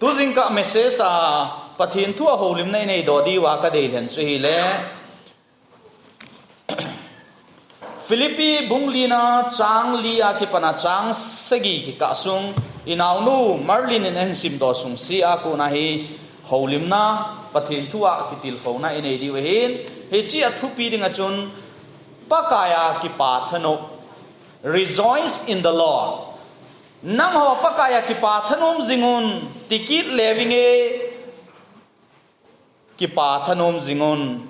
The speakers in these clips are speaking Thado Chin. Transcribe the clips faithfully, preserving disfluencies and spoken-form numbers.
Tujingkah message a Pathen thu a houlimna inei doh diuva kadei lhen chu hile, Philippi bung lina chang li a kipana chang sagi kikah sung, inaunu Marlin in ahin simdoh sung se a kona hi houlimna, Pathen thu a kitilkhouna inei diu ahin, hiche a thupi dinga chun Pakaiya kipa thanop, Rejoice in the Lord. Nangho Pakaiya kipa thanom jingun, tikit levinge, kipa thanom jingun.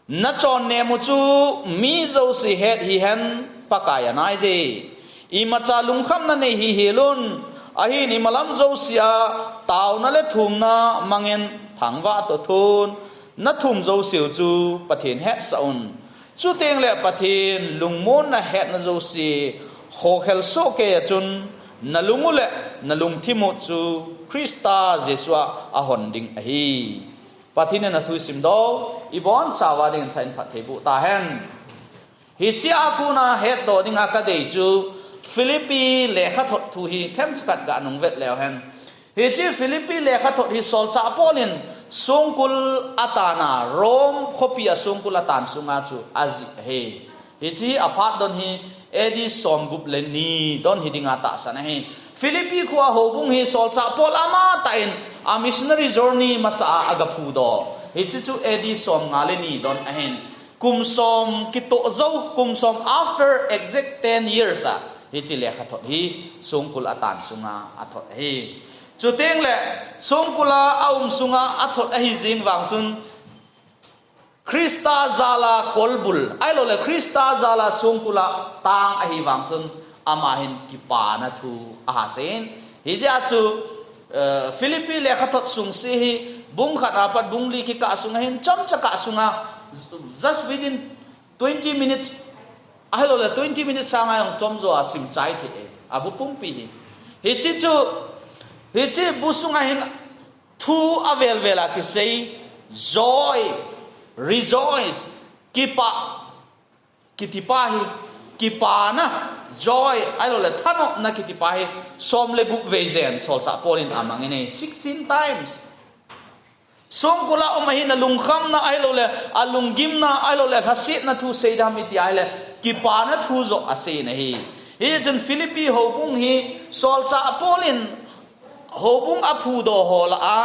Nachonnem u chu mi jouse het hihen, Pakaiya naije. Imacha lungkhamna nei hihelun, ahin imalam jousea taona le thumna mangin thangvah toh thun, nathum jouseu chu Pathen hetsah un. Chutengle Pathen lungmonna hetna jouse khokhel sohkeiya chun, nalung u le nalungthim u chu Christa Jesu a ahon ding ahi. Pathen in athu simdoh ibonchauva dingin thah in phatthei boh tahen. Hichea kona hetdoh dinga kadei chu Philippi lekhathot thu hi themcha khat ganung vet leuhen. Hiche Philippi lekhathot hi solchah Paul in songkul atana, Rome khopia songkul atan sunga chu ajih ahi. Hiche aphat don hi A D somgup le ni don hi dinga tahsan ahi. Philippi khoa houbung hi solchah Paul amatah in a missionary journey masa a agaphudoh, hiche chu A D somnga le ni don ahin. Kum som kitoh jou, kum som after exact ten years a hiche lekhathot hi songkul atan sunga athot ahi. Chutengle songkula aum sunga athot ahi jeng vang chun, Christa jala kolbul ahiloule Christa jala songkula tang ahi vang chun, ama hin kipana thu ahaseiyin. Hijeh a chu Philippi lekhathot sungse hi bung khat apat bung li kikah sunga hin chomcha kah sunga, just within twenty minutes, ahiloule twenty minutes sanga jong chomjoa simchai thei e, abu pumpi hi. Hiche chu, hiche bu sunga hin thu avel vel a kisei, joy, rejoice, kipah kitipa hi, kipana, joy ahiloule thanopna kitipa hi som le gup vei jen solchah Paul in amangin ahi, sixteen times. Songkula um ahin alungkhamna ahiloule alunggimna ahiloule lhasetna thu seidam iti ahile, kipana thu joh aseiyin ahi. Hichun Philippi houbung hi solchah Paul in houbung aphudoh ho lah a,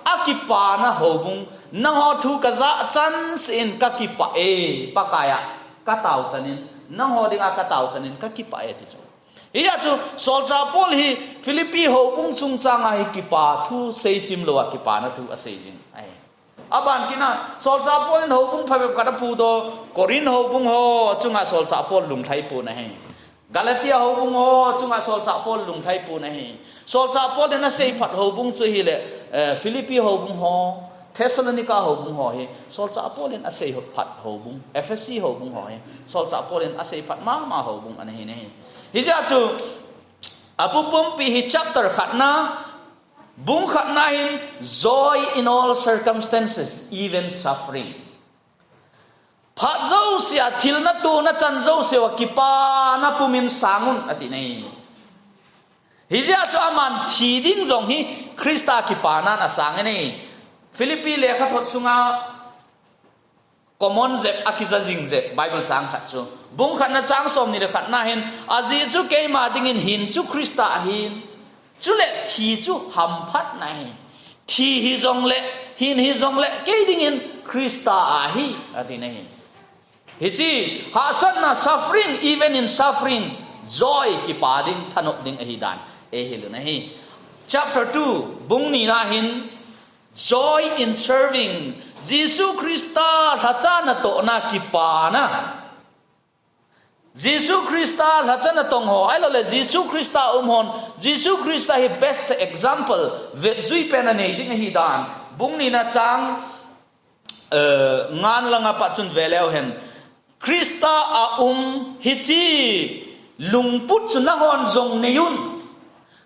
akipana houbung, nangho thu kajah chanseh in kakipah e, Pakaiya katao chanin, nangho dinga katao chanin kakipah e ti chu. Hijeh a chu solchah Paul hi Philippi houbung chungchanga hi kipa thu seichim louva kipana thu asei jing ahi. Aban kitna solchah Paul in houbung phabep khat aphudoh, Corinth houbung ho chunga solchah Paul lunglhai pon ahi. Galatia houbung ho chunga solchah Paul lunglhai pon ahi. Solchah Paul in aseiphat houbung chu hile, Philippi houbung ho, Thessalonica houbung ho hi solchah Paul in aseiphat houbung, Ephesi houbung ho hi solchah Paul in aseiphat mama houbung ana hin ahi. Hijeh a chu abu pumpi hi chapter khatna, bung khatna hin joy in all circumstances, even suffering. Phat jousea, thil natona chan jouseuva kipana pumin sangun ati ahi. Hijeh a chu aman thi ding jong hi Christa kipanan asangin ahi. Philippi lekhathot sunga common jep akija jing jep Bible chang khat chu, bung khatna chang somni le khatna hin, ajeh chu keima dingin hin chu Christa ahin, chule thi chu hamphatna ahi. Thi hijongle, hin hijongle kei dingin Christa ahi ati ahi. Hiche hahsatna, suffering, even in suffering, joy, kipa ding, thanop ding ahidan eihil u ahi. Chapter two, bung nina hin, joy in serving, Jesu Christa lhacha natohna kipana. Jesu Christa lhacha natong ho ahiloule Jesu Christa umhon, Jesu Christa hi best example, vetjui pen anei ding ahidan, bung nina chang nga langa pat chun veleu hen. Christa a um hiche lungput chu nanghon jong neiyun.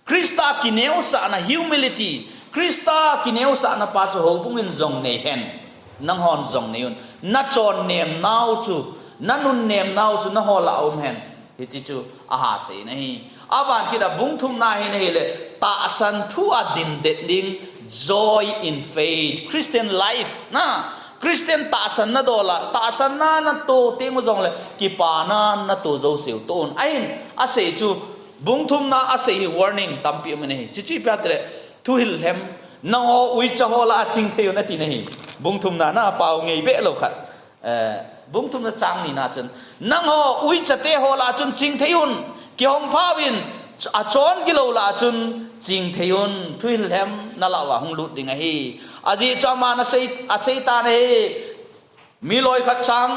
Christa kineosahna, humility, Christa kineosahna pa chu houbungin jong nei hen. Nanghon jong neiyun. Nachonnemnau chu, nanunnemnau chu nangho lah a um hen. Hiti chu ahasei ahi. Aban kit a bung thumna hin ahile, tahsan thu a dindet ding, joy in faith, Christian life na, Christian tahsan na dola, tahsan na na to teng u jongle, kipana na to jo seu to un. Ahin, asei chu, bung thumna asei hi warning tampi um in ahi. Chichu ipi ham itile, thuhil lhem, nangho uicha ho lah a ching thei un ati nahi. Bung thumna na pao ngei be lo khat. Eh, bung thumna chang nina chun, nangho uicha te ho lah a chun ching thei un, kihong pha uvin, achon gilou lah a chun ching thei un, thuhil lhem na lah uva hung lut ding ahi. Ajeh chu aman asei, asei tan ahi. Mi loi khat chang,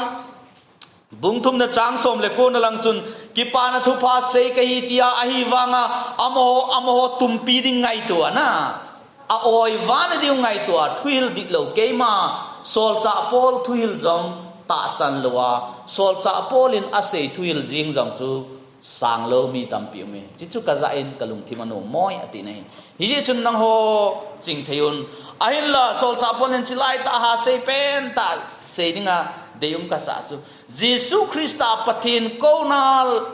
bung thumna chang som le ko na lang chun, kipana thupha sei kahi tia, ahivanga, amaho, amaho tumpi ding ngaito ana. A oi vana diu ngaito a, thuhil dihlou keima, Solchah Paul thuhil jong tahsan lou a, Solchah Paul in asei thuhil jing jong chu sang lou mi tampi um e. Chichu kajah in kalungthim anom moi ati nahi. Hijeh chun nangho ching thei un. Ahinla, Solchah Paul in chilai tah a asei pen tah sei dinga deium kasa chu, Jesu Christa Pathen kouna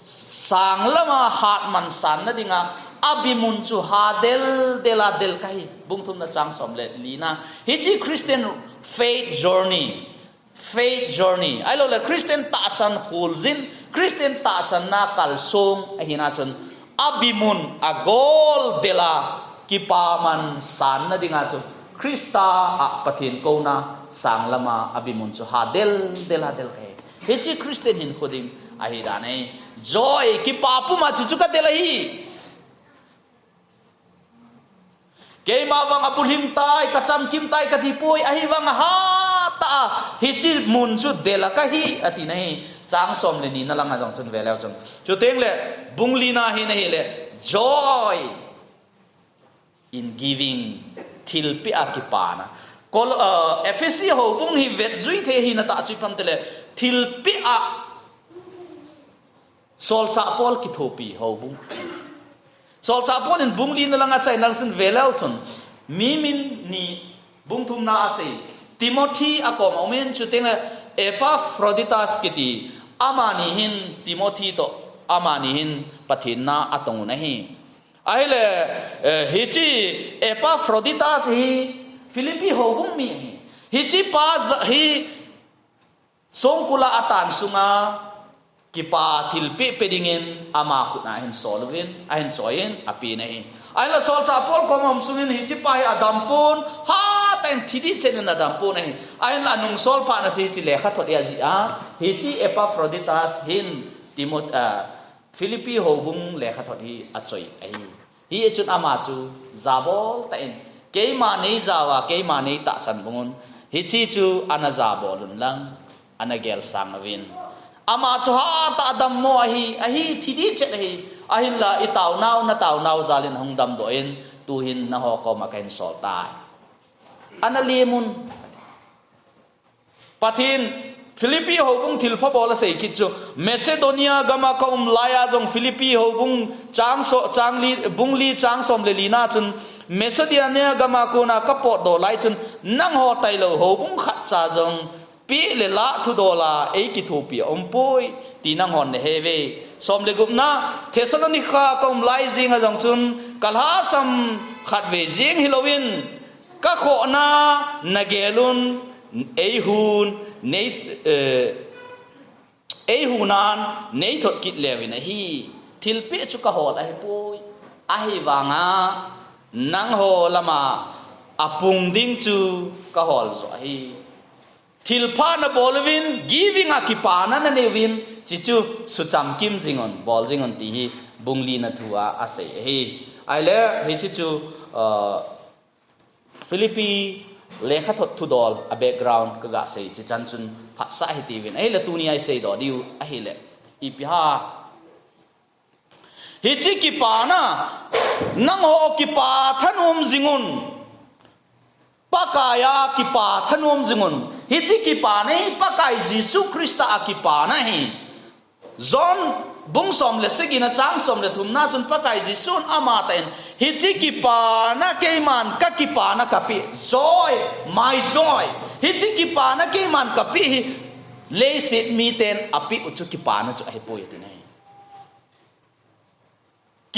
sang lama hatman sanna dinga abi mun chu ha del del a del kahi. Bung thumna chang som le lina. Hichi Christian faith journey. Faith journey. Ahilouleh Christian tahsan kholjin, Christian tahsanna kalsong ahina chun, abi mun agol del a kipaman sanna dinga chu Christa a Pathen kouna sang lama abi mun chu ha del del, ha del kahi. Hichi Christian hinkho ding ahi dan ahi. Joy, kipa puma chu chu kadel ahi. Keima vang abulhing tai, kachamkim tai kati poi, ahivang hatah a hichi mun chu del a kahi ati nahi. Chang som le nina langa jong chun ve leu chun. Chuteng le, bung lina hi nahi le, joy in giving, thilpeh a kipana. Kol-, uh, Ephesi houbung hi vetjui thei hina tah chu ipi ham itile, thilpeh a Solchah Paul kithopi houbung. Solchah Paul in bung lina langa achaina lang chun ve leu chun, mi min ni bung thumna asei, Timothy akom a um in, chuteng le Epaphroditus kiti, amani hin Timothy toh, amani hin Pathen na atong u ahi. Ahile, eh, hichi Epaphroditus hi Philippi houbung mi ahi. Hichi pa ja-, hi songkul a atan sunga kipa thilpeh pe dingin ama khut a ahin sol uvin, ahin choi in, apen ahi. Ahinla Solchah Paul kom a um sungin hichi pa hi adam pon, hatah in thi dih chet in adam pon ahi. Ahinla anung sol phat na chu hichi lekhathot hi ajih a, hichi Epaphroditus hin Timot-, ah, Philippi houbung lekhathot hi achoi ahi. Hichun ama chu jabol tah in, keima neijao a, keima neitahsan bang un, hichi chu ana jabol un lang, ana gelsang uvin. Ama chu hatah a dammo ahi, ahi thi dih chet ahi, ahinla itaonau, nataonau jal in ahung damdoh in, tuhin nangho kom a kahin sol tai. Ana lem un. Pathen, Philippi houbung thilpha bol asei kit chu, Macedonia gam a ka um lai a jong Philippi houbung chang so-, chang li, bung li chang som le lina chun, Macedonia gam a kona ka potdoh lai chun, nangho tailou houbung khatcha jong peh le lah thudol a eikithopi aum poi, ti nanghon nahe uve. Som le gupna, Thessalonica ka um lai jing a jong chun, ka lhasam khatvei jeng hilouvin, ka khohna nagel un, eihun, nei, eh, eihunan neithot kit leuvin ahi. Thilpeh chu kahol ahipoi. Ahivanga nangho lama apung ding chu kahol joh ahi. Thilpha nabol uvin, giving a kipana nanei uvin, chichu suchamkim jing un, bol jing un ti hi bung lina thu a asei ahi. Ahile, hichi chu, uh, Philippi lekhathot thudol a background kaga sei chechan chun phatsah hitiuvin. Ahile tunia iseidoh diu ahile, ipi ham. Hichi kipana, nangho kipa thanom jing un. Pakai a kipa thanom jing un. Hichi kipana hi Pakai Jesu Christa a kipana ahi. John bung som le sagi na chang som le thumna chun Pakai Jesun amatah in, hichi kipana keiman ka kipana kapeh, joy, my joy. Hichi kipana keiman kapeh hi leiset miten apeh u chu kipana chu ahipoi ati ahi.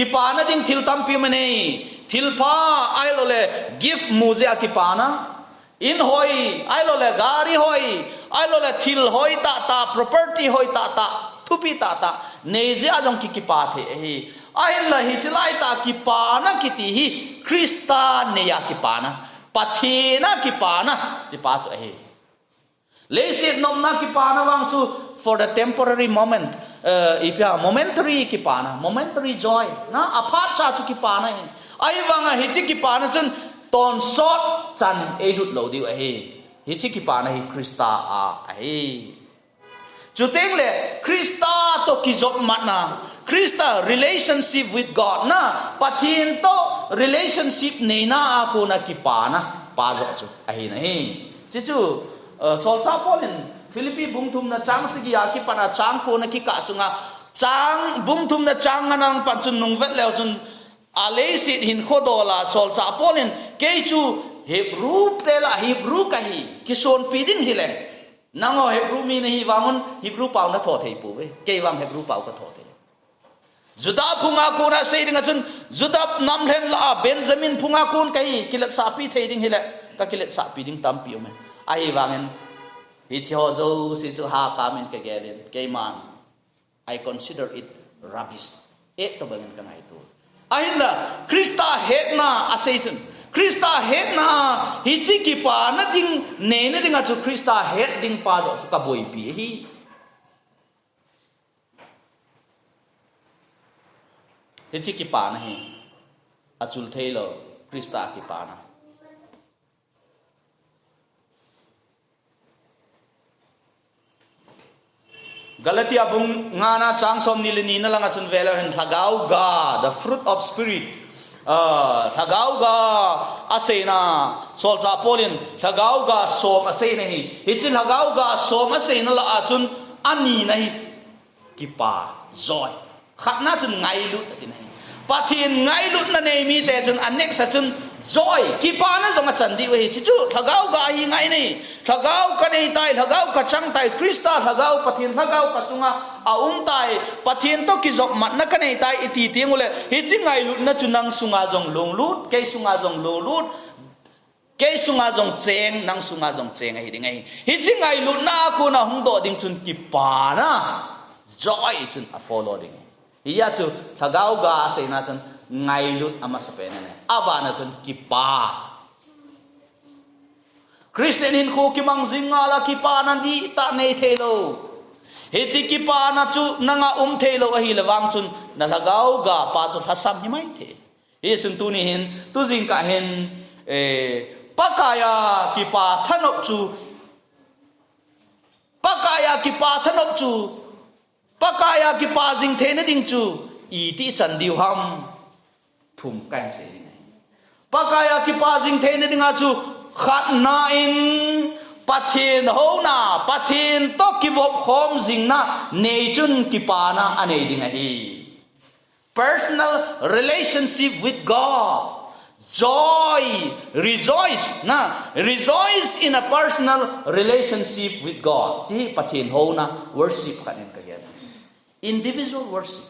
Kipana ding thil tampi um e. Thilpha, ahilouleh gift mu jeh a kipana. In hoi, ahilouleh gari hoi, ahilouleh thil hoi tahtah, property hoi tahtah, thupi tahtah nei jeh a jong ki, kipa thei ahi. Ahinla hiche laitah kipana kiti hi Christa nei a kipana, Pathen a kipana, hichepa chu ahi. Leiset nopna kipana vang chu for the temporary moment, eh, ipi ham, momentary kipana, momentary joy. Na, aphat cha chu kipana ahi. Ahivanga hiche kipana chun tonsot chan eilut lou diu ahi. Hiche kipana hi Christa a ahi. Chuteng le Christa toh kijopmatna, Christa relationship with God na, Pathen toh relationship neina a kona kipana pa joh chu ahi nahi. Hiche chu, uh, Solchah Paul in Philippi bung thumna chang sagi a kipat a chang kona kikah sunga, chang bung thumna chang ngana lang pan chun nungvet leu chun, a leiset hinkho dol a Solchah Paul in, kei chu Hebrew te lah a Hebrew kahi, kisonpi ding hileng. Nangho Hebrew mi nahi vang un Hebrew pao natho thei pouve. Kei vang Hebrew pao katho thei. Juda phunga kona sei dinga chun, Juda nam lhen lah a Benjamin phunga kon kahi, kiletsahpi thei ding hileh, kakiletsahpi ding tampi um e. Ahivangin, hiche ho jouse chu hakam in kagel in, keiman, I consider it rubbish. Eh, toh bangin kangaito. Ahinla, Christa hetna asei chun, Christa hetna, hiche kipana ding, neina dinga chu Christa het ding pa joh chu kaboipi ahi. Hiche kipana hi achul thei lou, Christa kipana. Galatia bung ngana chang somni le nina langa chun veleu hen, Lhagao ga, the fruit of Spirit. Ah, Lhagao ga aseina, Solchah Paul in Lhagao ga som aseina hi. Hiche Lhagao ga som aseina lah a chun anina hi kipa, joy. Khatna chun ngailut ati nahi. Pathen ngailutna nei mite chun a next a chun joy, kipana jong achan diu ahi. Hiche chu Lhagao ga ahi ngai nahi. Lhagao kanei tai, Lhagao kachang tai, Christa Lhagao, Pathen Lhagao kasunga aum tai, Pathen toh kijopmatna kanei tai iti teng uleh, hiche ngailutna chu nang sunga jong lunglut, kei sunga jong lunglut, kei sunga jong cheng, nang sunga jong cheng ahi ding ahi. Hiche ngailutna a kona hung doh ding chun kipana, joy chun a follow ding. Hia chu Lhagao ga aseina chun ngailut amasapen ahi. Abana chun kipa. Christian hinkho kimang jing ngal a kipana dihtah nei thei lou. Hiche kipana chu nanga um thei lou ahileh vang chun na Lhagao ga pa chu lhasam himai thei. Hichun tuni hin, tu jingkah hin, eh, Pakai a kipa thanop chu, Pakai a kipa thanop chu, Pakai a kipa jing theina ding chu, iti chan diu ham? Thum kahin sei ding ahi. Pakai a kipa jing theina dinga chu, khatna in Pathen houna, Pathen toh kivop khom jingna nei chun kipana anei ding ahi. Personal relationship with God. Joy, rejoice, na, rejoice in a personal relationship with God. Hiche hi Pathen houna worship khat in kagel. Individual worship.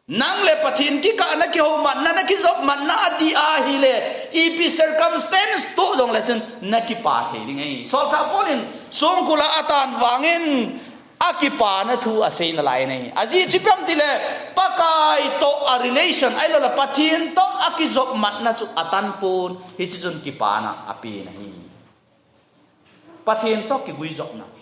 Nang le Pathen kikah na kihoumatna, na kijopmatna adih ahileh, ipi circumstance toh jongleh chun na kipa thei ding ahi. Solchah Paul in songkul a atan vangin, akipana thu asei nalai ahi. Ajeh chu ipi ham tileh, Pakai toh a relation, ahilouleh Pathen toh akijopmatna chu atan pon, hiche chun kipana apen ahi. Pathen toh kiguijopna.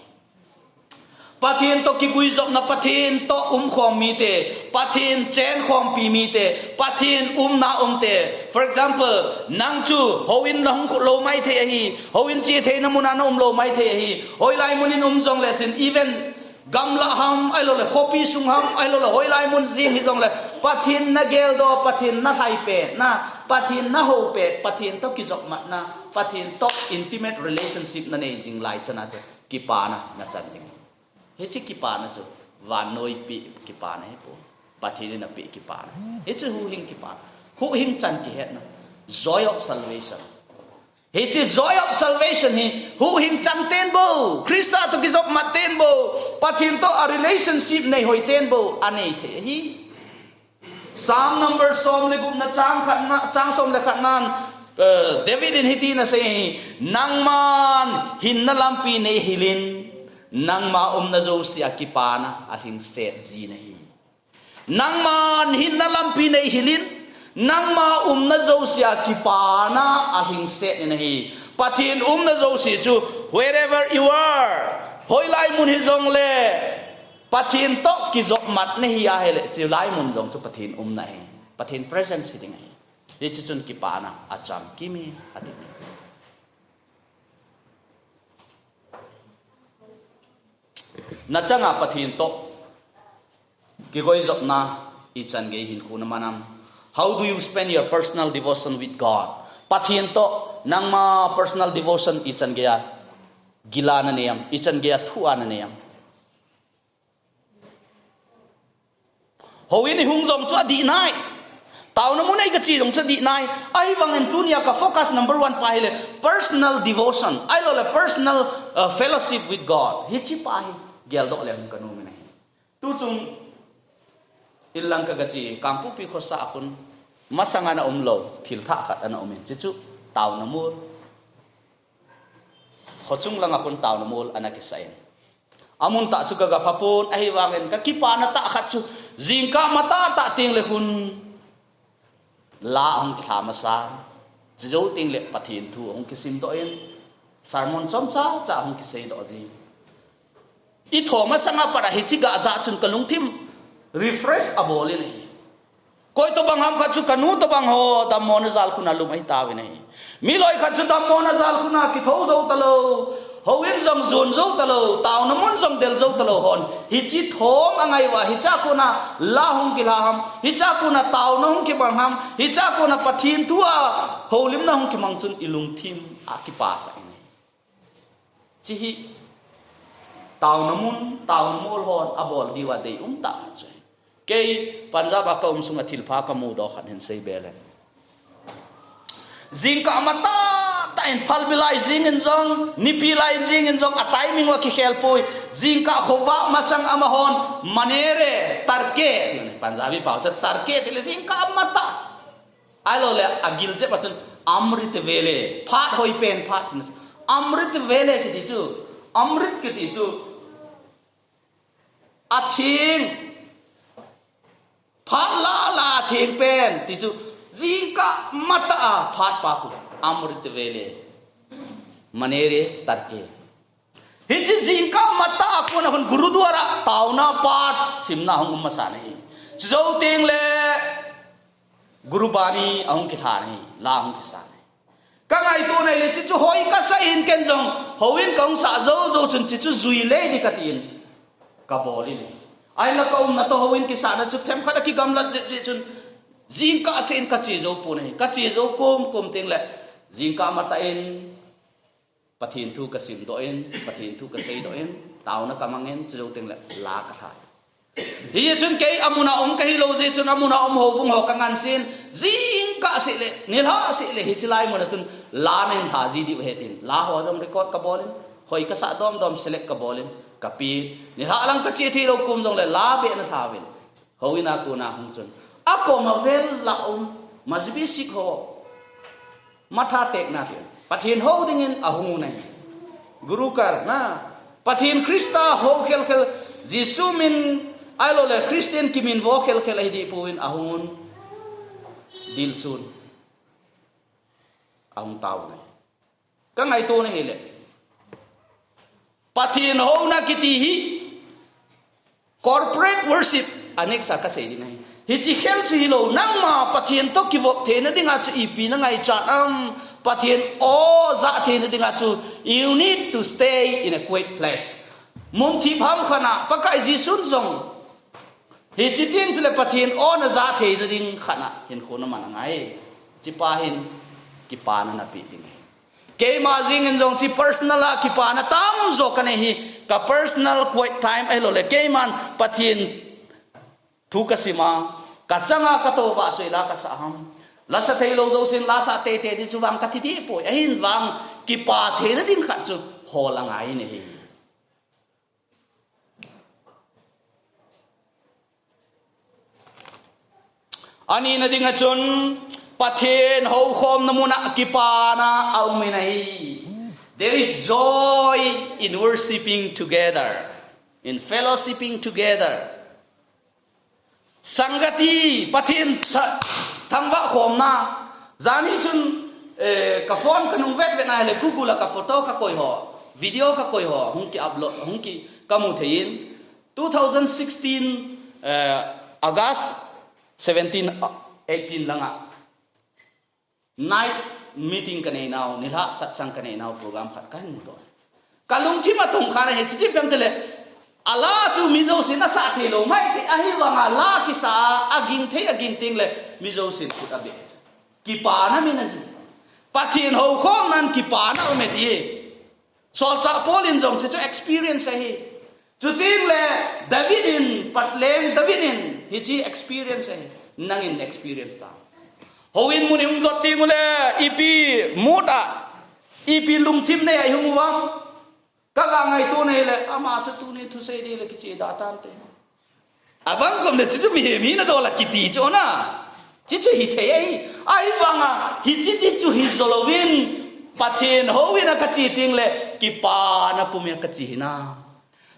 Pathen toh kiguijopna, Pathen toh umkhom mite, Pathen chenkhompi mite, Pathen umna umte. For example, nang chu houin nahung lou maithei ahi, houin chetheina muna naum lou maithei ahi, hoilai mun in um jongleh chun, even gamlah ham, ahilouleh khopi sung ham, ahilouleh hoilai mun jeng hijongleh, Pathen nageldoh, Pathen nalhai pet na, Pathen nahou pet, Pathen toh kijopmatna, Pathen toh intimate relationship nanei jing lai chana chu kipana nachan ding. Hiche kipana chu vannoi peh kipana hipon, Pathen in apeh kipana. Hiche huhhing kipana. Huhhing chan kihetna. Joy of salvation. Hiche joy of salvation hi huhhing chang ten bou, Christa toh kijopmat ten bou, Pathen toh a relationship nei hoi ten bou anei thei ahi. Psalm number som le gupna chang khatna, chang som le khatnan, eh, David in hiti ana sei, nangman hinna lampi neihilin, nangma umna jousea kipana alhingset ji nahi. Nangman hinna lampi neihilin, nangma umna jousea kipana alhingset nahi. Pathen umna jouse chu, wherever you are, hoilai mun hijongle, Pathen toh kijopmat nahi ahile, chulai mun jong chu Pathen umna ahi. Pathen presence hiding ahi. Hiche chun kipana achamkim e, ati. Nachanga Pathen toh kigoijopna ichan gei hinkho naman am? How do you spend your personal devotion with God? Pathen toh nangma personal devotion ichan geiya gila nanei am, ichan geiya thua nanei am? Houin ihung jong chu adih nai. Taona mun a kache jong chu adih nai. Ahivangin tunia ka focus number one pa hile personal devotion, ahilouleh personal, uh, fellowship with God. Hiche pa hi geldoh leng kanom in ahi. Tuchung inlang ka, kache Kangpokpi khosah a khun masanga ana umlou thil thah khat ana umin, chuchu taona mol. Khochung langa khun taona mol ana kisah in. Amun tah chu kaga phapon, ahivangin kakipana tah khat chu jingkah matah tah tengle khun la ahung kilha masan, chujou tengle Pathen thu ahung kisimdoh in, sermon chomcha cha ahung kiseidoh ji. Itho masanga pat a hiche gah jah chun kalungthim refresh abol in ahi. Koi tobang ham khat chu kanu tobang ho dammona jal khun a lum ahitauvin ahi. Miloi khat chu dammona jal khun a kithou jou talou, houin jong jon jou talou, taona mun jong del jou talou hon hiche thom angai uva, hichea kona la hung kilha ham, hichea kona taona hung kimang ham, hichea kona Pathen thu a houlimna hung kimang chun ilungthim akipasah in ahi. Hiche hi taona mun, taona mol hon abol diuva deium tah khat chu ahi. Kei Punjab a kaum sunga thilpha kamudoh khat hin seibel e. Jingkah matah tah in phalbi lai jingin jong, nipi lai jingin jong a timing uva kikhel poi. Jingkah khovah masang amahon mane re, tarke, ti Punjabi pao chu tarke tile jingkah matah. Ahilouleh agil jep a chun amrit vele, phat hoipen phat, amrit vele kiti chu, amrit kiti chu atheng, phat lala atheng pen ti chu, jingkah matah a phat pa khu, amrit vele, mane re, tarke. Hiche jingkah matah a kona khun Gurudwara taona pat simna hung um masan ahi. Chujou tengle Gurbani ahung kilhan ahi, la ahung kisan ahi. Kangaito nahile, chuchu hoi kasah in ken jong, houin kahung sah jou jou chun chuchu jui lei ding katin kabol in ahi. Ahinla kaumna toh houin kisahna chu themkhat a kigamlat jep jeh chun, jingkah seh in kache jou pon ahi. Kache jou kom kom tengle, jingkah matah in Pathen thu kasimdoh in, Pathen thu kaseidoh in, taona kamang in, chujou tengle la kalha. Hijeh chun kei amun a um kahilou jeh chun, amun a um houbung ho kangansen, jingkah seh le, nilhah seh le, hiche lai mun a chun la nahin lha ji diu ahi tin, la ho jong record kabol in, hoi kasah domdom select kabol in, kapen, nilhah lang kache theilou kom jongle la beh na lha uvin. Houin a kona hung chun, akoma vel la um, Majbi Sikh ho, matha tekna tin, Pathen hou dingin ahung un ahi. Gurukar na, Pathen Christa hou khelkhel, Jesu min, ahilouleh Christian kiminvo khelkhel ahi deh pouvin ahung un. Dilsun, ahung taovin ahi. Kangaito nahile, Pathen houna kiti hi corporate worship, a next a kasei ding ahi. Hiche khel chu hilou, nangma Pathen toh kivop theina dinga chu ipi nangaichat am? Pathen aw jah theina dinga chu, you need to stay in a quiet place. Mun thip ham khat a, Pakai Jesun jong hiche teng chule Pathen aw najah theina ding khat a hinkho naman angai. Hiche pa hin kipana napeh ding ahi. Keima jengin jong hiche personal a kipana tamjo kanei hi, ka personal quiet time ahilouleh keiman Pathen thu kasim a, kachanga katou vah chu ila kasah ham? Lasa theilou jousen lasa teitei ding chu vang kathi deh poi. Ahin vang kipa theina ding khat chu hol angai in ahi. Anina dinga chun, Pathen houkhomna muna kipana aumin ahi. There is joy in worshipping together, in fellowshipping together. Sangati, Pathen tha-, thangvah khomna. Jani chun, eh, ka phone kanung vetvet na le Google a ka photo kakoi ho, video kakoi ho, hung ki upload, hung ki kamu thei in. Two thousand sixteen, eh, August seventeen, eighteen langa night meeting kanei nau, nilhah satsang kanei nau program khat kahin mudoh. Kalungthim a tongkha na hi chichi pemte le, ala chu mi jousen asah thei lou maithei, ahivanga la kisa a, aging thei, aging teng le mi jousen khut abeh. Kipana min aji. Pathen houkhomnan kipana aume ti. Solchah Paul in jong hichu experience ahi. Chuteng le David in, Patleng David in, hichi experience ahi. Nangin experience ta. Houin mun ihung jot teng ule, ipi mood a, ipi lungthim nei a ihung uvam. Kaga ngaito nei le, ama chu tuni thusei di le kiche da tante. Abang kom le chichu mihem hina dola kiti chu na. Chichu hithei ahi. Ahivanga, hichi ti chu hijo louvin, Pathen houin a kache teng le, kipana pum a kache hina.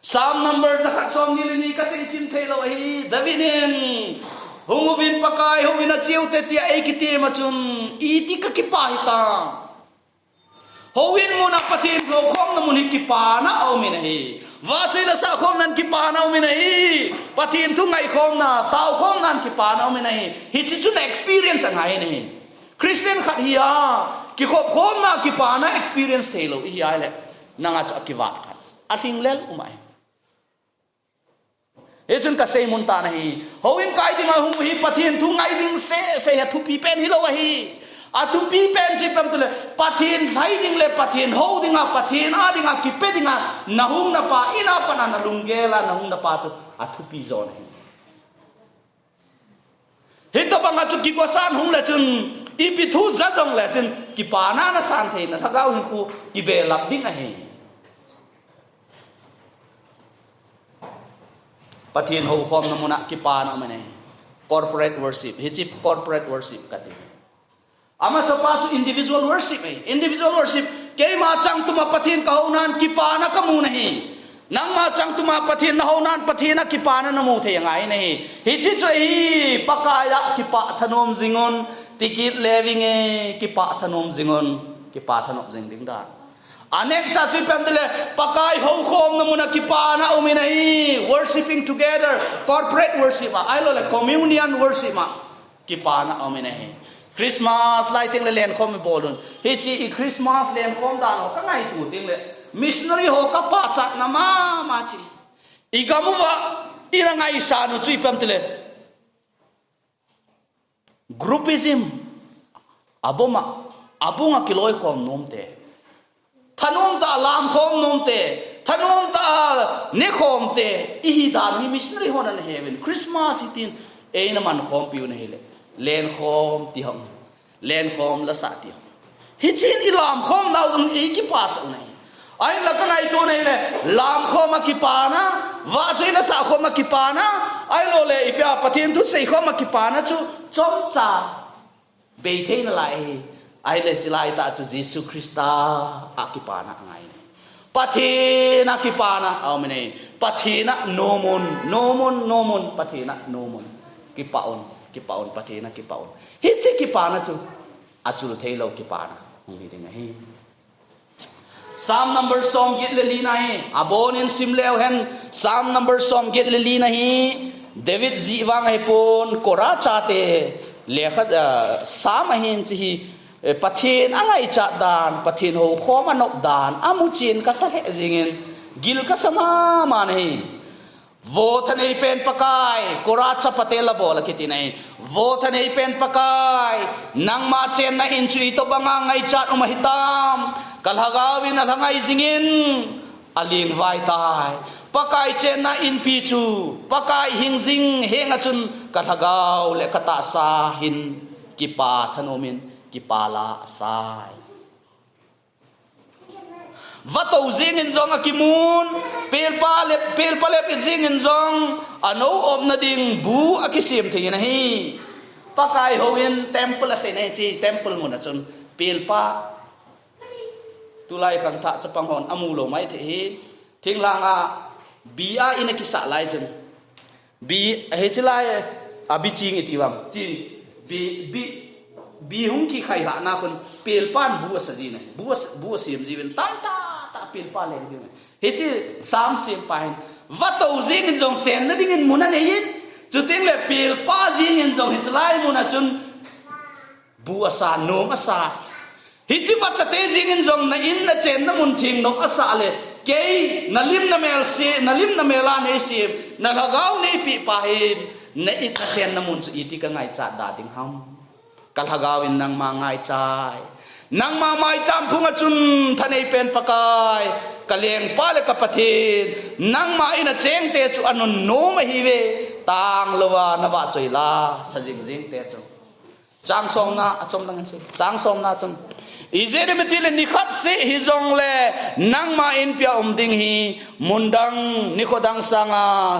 Psalm number jakhat somni le ni kasei chim thei lou ahi. David in, hung uvin Pakai houin a cheu te tia eikiti ma chun, iti kakipa hita. Houin muna Pathen houkhomna mun hi kipana aumin ahi. Vahchoi le sahkhomnan kipana aumin ahi. Pathen thu ngaikhomna, taokhomnan kipana aumin ahi. Hichi chun experience angai in ahi. Christian khat hi a, kikhopkhomna kipana experience thei lou ihi a le, nanga chu akivat khat. Alhinglel um ahi. Hichun kasei mun tana hi, houin kai dinga hung u hi Pathen thu ngai ding seh seh hi athupi pen hilou ahi. Athupi pen chu ipi ham itile, Pathen lhai ding le Pathen hou dinga, Pathen a dinga, kipe dinga, nahung napa, in a pat a nalunggel a nahung napa chu athupi jo ahi. Hitobanga chu kigosan hung le chun, ipi thu ja jong le chun, kipana nasan thei, nalhagao hinkho kibelap ding ahi. Pathen houkhomna muna kipana aum e. Corporate worship. Hiche corporate worship kati. Amasapa chu individual worship e. Individual worship. Keima changtuma Pathen kahounan kipana kamu ahi. Nangma changtuma Pathen nahounan Pathen a kipana namu thei angai ahi. Hiche chu hi Pakai a kipah thanom jingun. Tikit le vinge kipah thanom jingun. Kipah thanop jing ding dan. A next a chu ipi ham itile, Pakai houkhomna muna kipana aum e. Worshipping together, corporate worship a, ahilouleh communion worship a, kipana aum e. Christmas lai teng le lenkhom ibol un. Hiche i Christmas lenkhom dan ho kangaito teng le, missionary ho kapachatna mama chu. Igam uva, ina ngaisang u chu ipi ham itile, groupism, aboma, abunga kiloikhom nomte. Thanom tah a lamkhom nomte. Thanom tah a nekhomte. Ihi dan hi missionary hon ana heuvin. Christmas hitin eina mankhompiu ahile. Lenkhom ti ham. Lenkhom lasa ti ham. Hichun ilamkhom nau jong eikipasah u ahi. Ahinla kangaito ahile, lamkhom a kipana, vahchoi le sahkhom a kipana, ahilouleh ipi a Pathen thuseikhom a kipana chu, chomcha bei thei nalai ahi. Ahile chulai tah chu Jesu Christa a kipana angai. Pathen a kipana aum e. Pathen a nomun, nomun, nomun, Pathen a nomun. Kipah un, kipah un, Pathen a kipah un. Hiche kipana chu achul theilou kipana hung hi ding ahi. Psalm number somget le li na hi, abonin sim leu hen, Psalm number somget le li na hi, David jih vang ahipon, Korah chate, lekha, ah, Psalm ahin hiche hi, eh, Pathen angaichat dan, Pathen houkhom anop dan, amuchen kasa lheh jingin, gil kasa mama ahi. Vo thanei pen Pakai, Korah chapate la bol a kiti ahi. Vo thanei pen Pakai, nangma chenna in chu itobanga ngaichat um ahitam. Kalhagao in alhangai jingin, alingvai tai. Pakai chenna inpi chu, Pakai hing jing henga chun, kalhagao le katahsa hin, kipa thanom in, kipa la asai. Vatou jingin jong akimun, pelpa lep, pelpa lep jingin jong, anou opna ding bu akisem thei ahi. Pakai houin temple asei na hiche temple mun a chun pelpa tulai khangthah chapang hon amu lou maithei hi. Thinglhang a bi a in akisah lai chun bi, hiche lai a bi ching iti vang. Ti bi, bi, bi hung kikhai lhah na khun pelpan bu asa ji na. Bu as-, bu asem jiuvin tamtah tah pelpa leng jiuvin. Hiche Sam sempa hin vatou jingin jong chenna dingin mun anei in. Chuteng le pelpa jingin jong hiche lai mun a chun bu asa, nom asa. Hiche vachate jingin jong na in na chenna mun theng nom asa le, kei na lim na mel se, na lim na mel a nei sem, na lhagao nei peh pa hin, na in na chenna mun chu iti ka ngaichat da ding ham. Ka lhagao in nangma ngaichai. Nangma maicham phung a chun thanei pen Pakai, ka lengpa le ka Pathen, nangma in a chengte chu anunnom ahiuve, tanglouva na vahchoi la sa jing jing te chu. Chang somna a chom lang in sei. Chang somna chun, ijeh inem itile nikhat seh hijongle nangma inpi a um ding hi, mun dang, nikho dang sanga,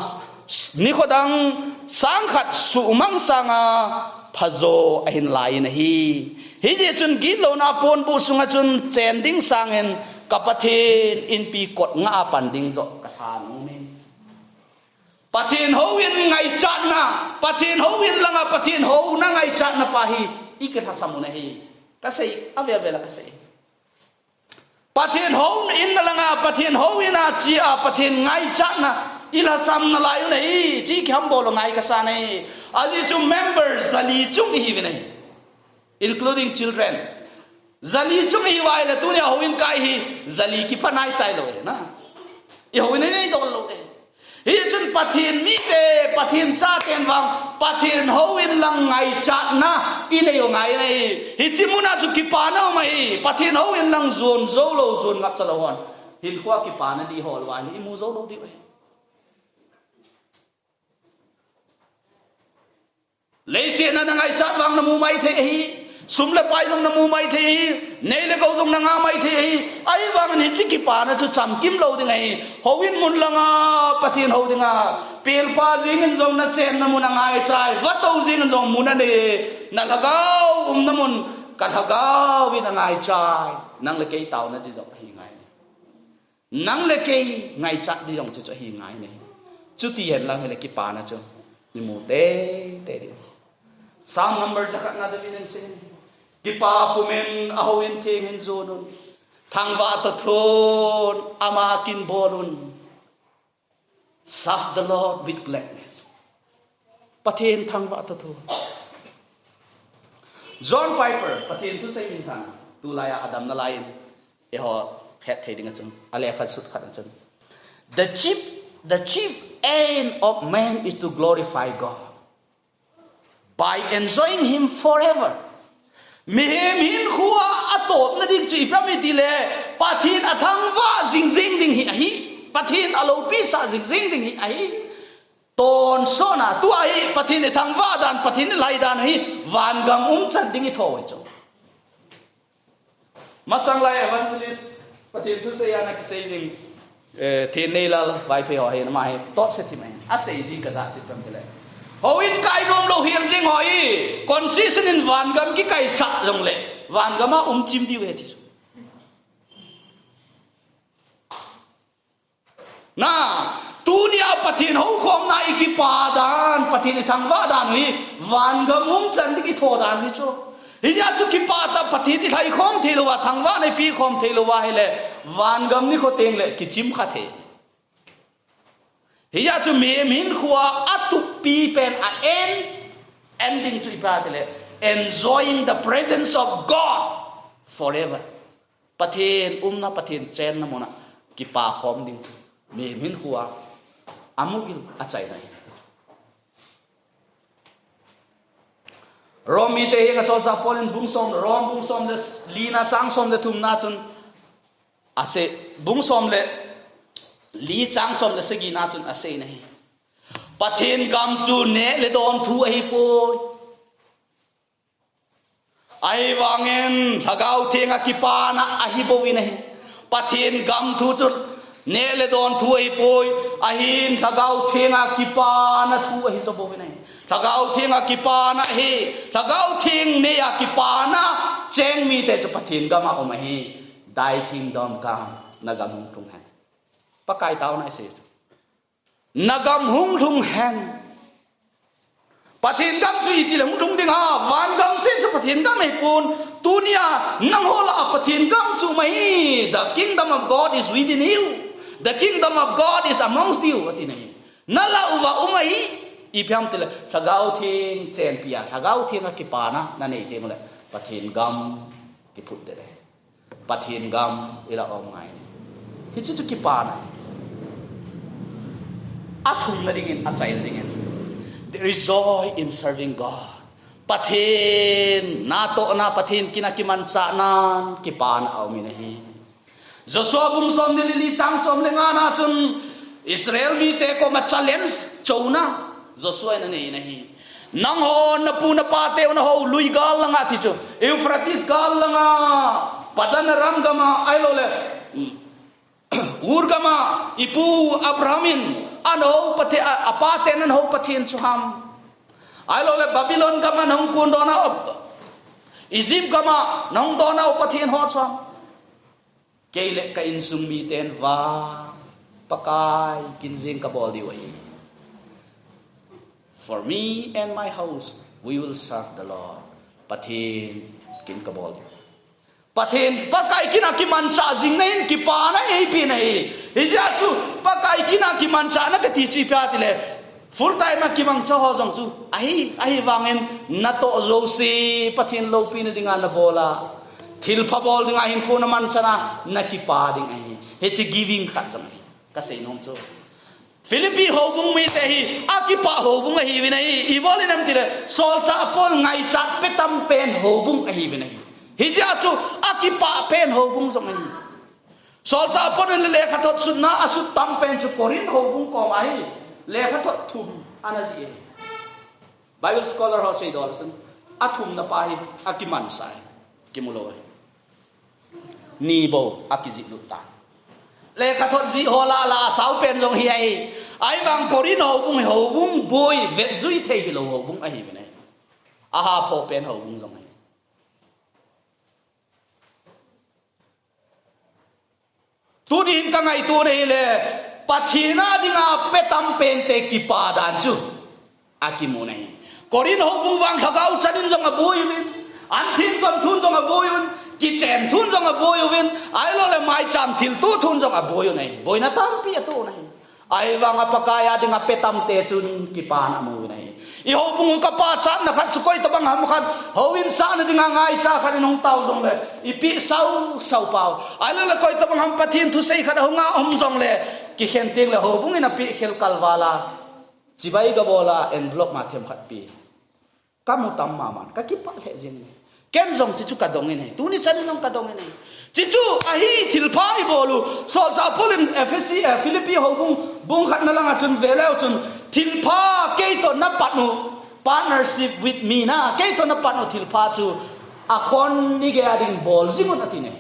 nikho dang sang khat suhmang sanga phajo ahin lai in ahi. Hijeh chun gitlouna ponbuh sunga chun chen ding sangin ka Pathen inpi kot nga a pan ding joh ka thanom e. Pathen houin ngaichatna, Pathen houin langa Pathen houna ngaichatna pa hi i kilhasam u ahi. Ka sei, avel vel a ka sei. Pathen houin langa Pathen houin a chia Pathen ngaichatna i lhasam nalai u ahi, chi kihambol u ngai kasa ahi. Ajeh chu member jali chung ihiuvin ahi. Including children. Jali chung ihiuva ahile tunia houin kai hi jali kipha naisai lou e na. I houin nei dol lou e. Hichun Pathen mite, Pathen chaten vang, Pathen houin lang ngaichatna i nei u ngai ahi. Hiche muna chu kipana um ahi. Pathen houin lang jon jou lou, jon ngapcha lou hon hinkhoa kipana dih hol uva ahile i mu jou lou diu ahi. Leiset a na ngaichat vang na mu maithei ahi. Sum le pai jong na mu maithei ahi. Nei le gou jong na nga maithei ahi. Ahivangin hiche kipana chu chamkim lou ding ahi. Houin mun langa Pathen hou dinga pelpa jingin jong na chenna mun a ngaichai. Vatou jingin jong mun anei. Na lhagao umna mun, ka lhagao in angaichai. Nang le kei taona ding jong ahi ngai. Nang le kei ngaichat ding jong chu chu ahi ngai ahi. Chuti hen lang hile kipana chu i mu teitei ding. Psalm number jakhatna David in asei, kipa pumin a houin theng hin jon un. Thangvah toh thon, ama kin bol un. Serve the Lord with gladness. Pathen thangvah toh thon. John Piper, Pathen thusei minthang, tulai a adam nalai in, eiho hetthei ding a chun, alekha sut khat a chun, the chief, the chief aim of man is to glorify God by enjoying Him forever. Mihem hinkhoa atopna ding chu ipi ham itile, Pathen athangvah jing jing ding hi ahi. Pathen aloupi sah jing jing ding hi ahi. Tonsot na, tua hi Pathen ithangvah dan, Pathen ilhai dan hi vangam umchan ding itho ahi chu. Masang lai evangelist, Pathen thusei a ana kisei jing, eh, Thenneilal Vaiphei ho hi, ama hi tohse thim ahi. Asei jing kajah chu ipi ham itile, houin kai nom lou hel jing ho hi, constitution in vangam kikaisah jongle vangam a umchim diu ahi ti chu. Na, tunia Pathen houkhomna ikipa dan, Pathen ithangvah dan hi, vangam umchan ding itho dan hi chu. Hijeh chun kipah tah Pathen ilhai khom thei louva, thangvahna ipi khom thei louva ahile, vangam nikho tengle kichim kha thei. Hijeh chun mihem hinkhoa atuppi pen a en, ending chu ipi ham itile, enjoying the presence of God forever. Pathen umna, Pathen chenna muna kipa khom ding chu mihem hinkhoa amugil achaina ahi. Rom mite henga solchah Paul in bung som, Rom bung som le lina chang som le thumna chun asei, bung som le li chang som le sagina chun asei ahi. Pathen gam chu neh le don thu ahipoi. Ahivangin Lhagao Theng a kipana ahi bou ahi. Pathen gam thu chu Neh le don thu ahipoi, ahin Lhagao Thenga kipana thu ahi jo bou ahi. Lhagao Thenga kipana hi, Lhagao Theng neiya kipana cheng mite chu Pathen gama um ahi. Thy kingdom come, na gam hung lhung hen. Pakai taona isei chu. Na gam hung lhung hen. Pathen gam chu iti le hung lhung ding ham, van gam seh chu Pathen gam ahipon, tunia nangho lah a Pathen gam chu um ahi, the kingdom of God is within you, the kingdom of God is amongst you, ati ahi. Na lah uva um ahi, ipi ham itile, Lhagao Theng chenpi a, Lhagao Theng a kipana, na nei teng le, Pathen gam kiphut ding ahi. Pathen gam ilah a um ngai. Hiche chu kipana ahi. Athumna dingin, achaina dingin. There is joy in serving God. Pathen natohna, Pathen kin a kimanchahnan, kipana aum in ahi. Joshua bung somni le li chang som le nga na chun Israel mite koma challenge chouna Joshua in anei in ahi. Nangho, napu napate u nahou lui gal langa ti chu, Euphrates gal langa, Padan Aram gama, ahilou le, Ur gama, ipu Abraham in, anahou Pathen, a, apaten anahou Pathen chu ham. Ahilou le, Babylon gama nahung kun dona, Egypt gama nahung dona u Pathen ho chu ham. Kei le ka insung miten vang Pakai kin jeng kabol diu ahi. For me and my house, we will serve the Lord. Pathen kin kabol diu. Pathen, Pakai kin a kimanchah jing na hin kipana eipe na ahi. Hijeh a chu, Pakai kin a kimanchahna kati chu ipi ham itile, full time a kimangcha ho jong chu, ahi, ahivangin natoh jouse, Pathen loupina dinga nabol a, thilpha bol dinga hinkho namanchah a, nakipa ding ahi. Hiche giving khat jong ahi. Kasei nom chu. Philippi houbung mite hi, akipa houbung ahiuvin ahi. Ibol in ham itile, solchah Paul ngaichat petam pen houbung ahiuvin ahi. Hijeh a chu, akipa pen houbung jong ahi. Solchah Paul in lekhathot sutna asut tam pen chu Corinth houbung koma hi, lekhathot thum ana jih e. Bible scholar ho seidoh le chun, athumna pa hi, akimansah e. Kimu lou e. Ni bou, akijih lut tan. Lekhathot jih ho lah a lah a sao pen jong hi ahi. Ahivang Corinth houbung hi houbung boi, vetjui thei hilou houbung ahiuvin ahi. Ahapho pen houbung jong ahi. Tunin ka ngaito na hile, Pathen a dinga petam pente kipa dan chu akimu na ahi. Corinth houbung vang lhagao chan in jong aboi uvin, an thin jong thun jong aboi uvin, kichen thun jong aboi uvin, ahilou le maicham thilto thun jong aboi u na ahi. Boina tampi ato u na ahi. Ahivanga Pakai a dinga petam te chun kipana amu u na ahi. I houbung u kapachatna khat chu koi tobang ham khat, houin sahna dinga ngaicha khat in hung tao jongle, ipeh sau sau pau. Ahilou le koi tobang ham Pathen thusei khat ahunga um jongle, kikhen teng le houbung in apeh khel kalval a, chibai gabol a envelope ma themkhat pe. Kamu tam maman, kakipah lheh jeng e. Ken jong chuchu kadong in ahi. Tuni chan in jong kadong in ahi. Chuchu ahi thilpha ibol u. Solchah Paul in Ephesi, eh, Philippi houbung, bung khatna langa chun veleu chun, thilpha kei toh napan u, partnership with me na, kei toh napan u thilpha chu akhon ni gei a ding bol jing un ati ne.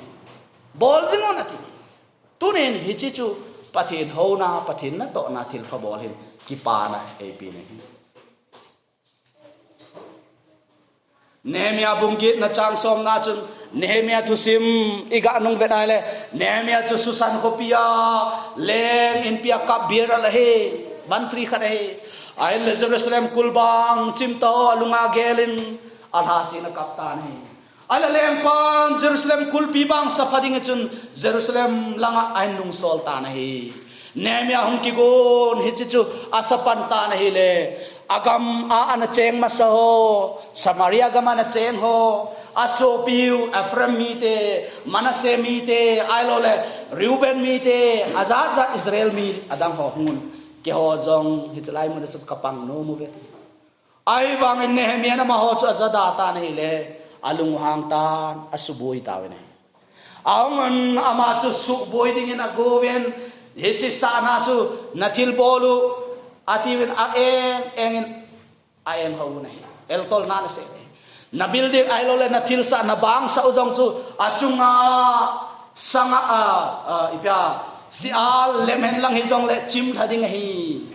Bol jing un ati ne. Tunin hiche chu Pathen houna, Pathen natohna thilpha bol hin kipana eipe na ahi. Nehemiah bung getna chang somna chun, Nehemiah thusim iga nung vet a ahile, Nehemiah chu Susan khopi a leng inpi a cup bearer ahi, bantri khat ahi. Ahile Jerusalem kulbang chimtah ho alunga gel in alhasen akap tan ahi. Ahile lengpan Jerusalem kulpi bang sapha ding chun Jerusalem langa ahin lungsol tan ahi. Nehemiah hung kigon hiche chu asa pan tan ahile, agam a ana cheng masa ho, Samaria gam a ana cheng ho, asopiu Ephraim mite, Manasseh mite, ahilou le Reuben mite, ajat jat Israel mi adang ho hung un. Keiho jong hiche lai mun a chu kapang nom uve. Ahivangin Nehemiah in amaho chu ajada tan ahile, alunghang tan, asuboi tauvin ahi. Ahung un ama chu suboi dingin agouvin, hiche sahna chu nathil bol u, atiuvin a-eng, engin a-en hou u ahi. Eltolna nasei e. Na building ahilou le nathilsah, nabang sah u jong chu achunga sanga, a, a, ipia, Sial lem hen lang hijongle chimlha ding ahi.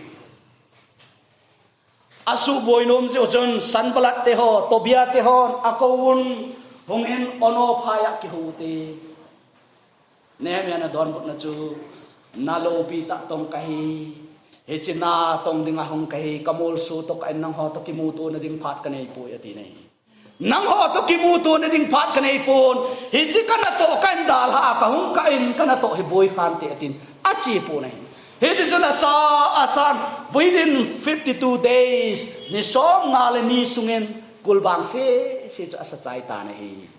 Asuhboi nom jeh u chun Sanballat te ho, Tobia te hon akouvun, hungin Ono phaiya kihou ute. Nehemiah in adonbutna chu, naloupi tah tong kahi. Hiche natong dinga hung kahi, kamolso toh kah in nangho toh kimutona ding phat kaneipoi ati nahi. Nangho toh kimutona ding phat kaneipon. Hiche kanatoh kahin dalha a kahung kah in kanatoh hi boikhante atin. Achepon ahi. Hitichun asa, asan, within fifty-two days, ni somnga le ni sungin kulbang sese chu asachai tan ahi.